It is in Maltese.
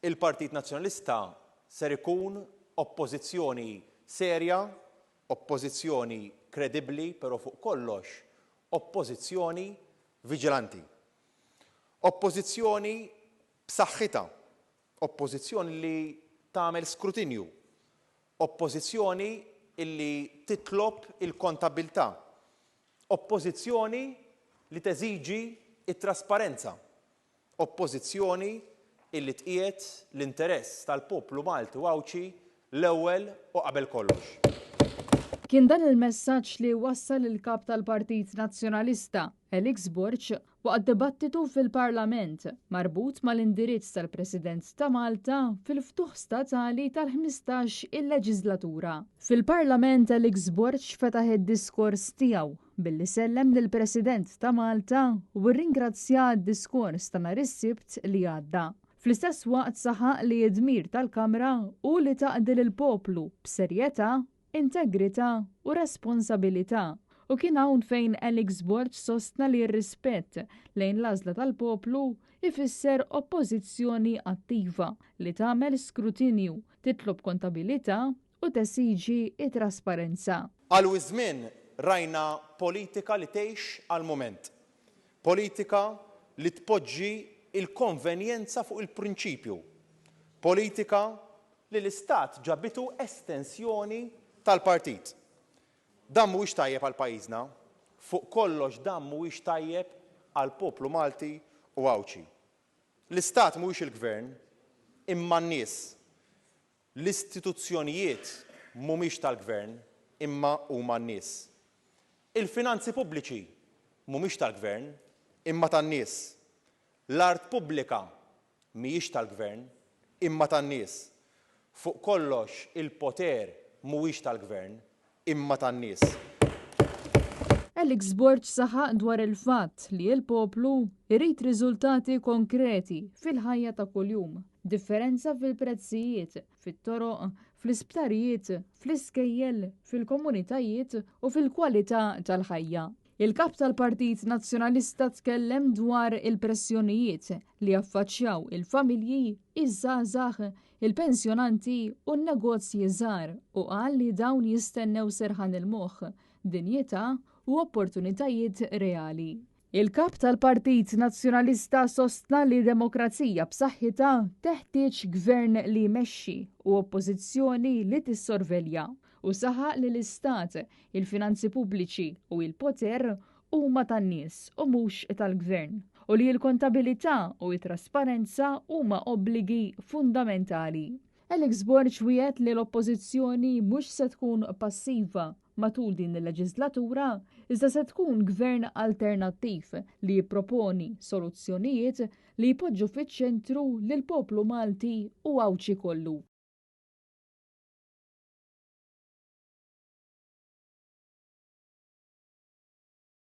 Il-Partit Nazzjonalista ser ikun oppożizzjoni serja, oppożizzjoni kredibbli però fuq kollox oppożizzjoni viġilanti. Oppożizzjoni b'saħħitha, oppożizzjoni li tagħmel skrutinju, oppożizzjoni li titlob il-kontabilità, oppożizzjoni li teżiġi t-trasparenza, Oppożizzjoni illi tqiegħed l-interess tal-poplu Malti u Għawdxi l-ewwel u qabel kollox. Kien dan il-messaġġ li wassal il-Kap tal-Partit Nazzjonalista, Alex Borg, waqt dibattitu fil-Parlament marbut mal-indirizz tal-President ta' Malta fil-ftuħ statali tal-15 il-leġiżlatura. Fil-Parlament Alex Borg fetaħ id-diskors tiegħu billi sellem lill-President ta' Malta u rringrazzjah għad-diskors ta' nhar is-Sibt li għadda. Fl-istess waqt saħaq li d-dmir tal-Kamra hu li taqdi lill-poplu b'serjetà, integrità u responsabilità u kien hawn fejn Alex Borg sostna li r-rispett lejn l-għażla tal-poplu jfisser oppożizzjoni attiva li tagħmel skrutinju, titlob kontabilità u tesiġi t-trasparenza. Għal żmien rajna politika li tgħix għall-mument. Politika li tpoġġi l-konvenjenza fuq il-prinċipju. Politika li l-Istat ġabitu estensjoni tal-partit. Dan mhuwiex tajjeb għal pajjiżna. Fuq kollox dan mhuwiex tajjeb għall-poplu Malti u Għawdxi. L-Istat mhuwiex il-Gvern, imma n-nies. L-istituzzjonijiet mhumiex tal-Gvern imma huma n-nies. Il-finanzi pubbliċi mhumiex tal-Gvern imma tan-nies. L-art pubblika mhijiex tal-Gvern imma tan-nies. Fuq kollox il-poter mhuwiex tal-Gvern imma tan-nies. Alex Borg saħaq dwar il-fatt li l-poplu jrid riżultati konkreti fil-ħajja ta' kuljum, differenza fil-prezzijiet, fit-toroq, fl-isptarijiet, fl-iskejjel, fil-komunitajiet u fil-kwalità tal-ħajja. Il-Kap tal-Partit Nazzjonalista tkellem dwar il-pressjonijiet li jaffaċċjaw il-familji, iż-żgħażagħ, il-pensjonanti u n-negozji żgħar u qal li dawn jistennew serħan il-moħħ, dinjità u opportunitajiet reali. Il-Kap tal-Partit Nazzjonalista sostna li demokrazija b'saħħitha teħtieġ gvern li jmexxi u oppożizzjoni li tissorvelja u saħaq li l-Istat, il-finanzi pubbliċi u l-poter huma tan-nies u mhux tal-gvern u li l-kontabilità u t-trasparenza huma obbligi fundamentali. Alex Borg wiegħed li l-Oppożizzjoni mhux se tkun passiva matul din il-leġiżlatura iżda se tkun gvern alternattiv li jipproponi soluzzjonijiet li jpoġġu fiċ-ċentru lill-poplu Malti u Għawdxi kollu.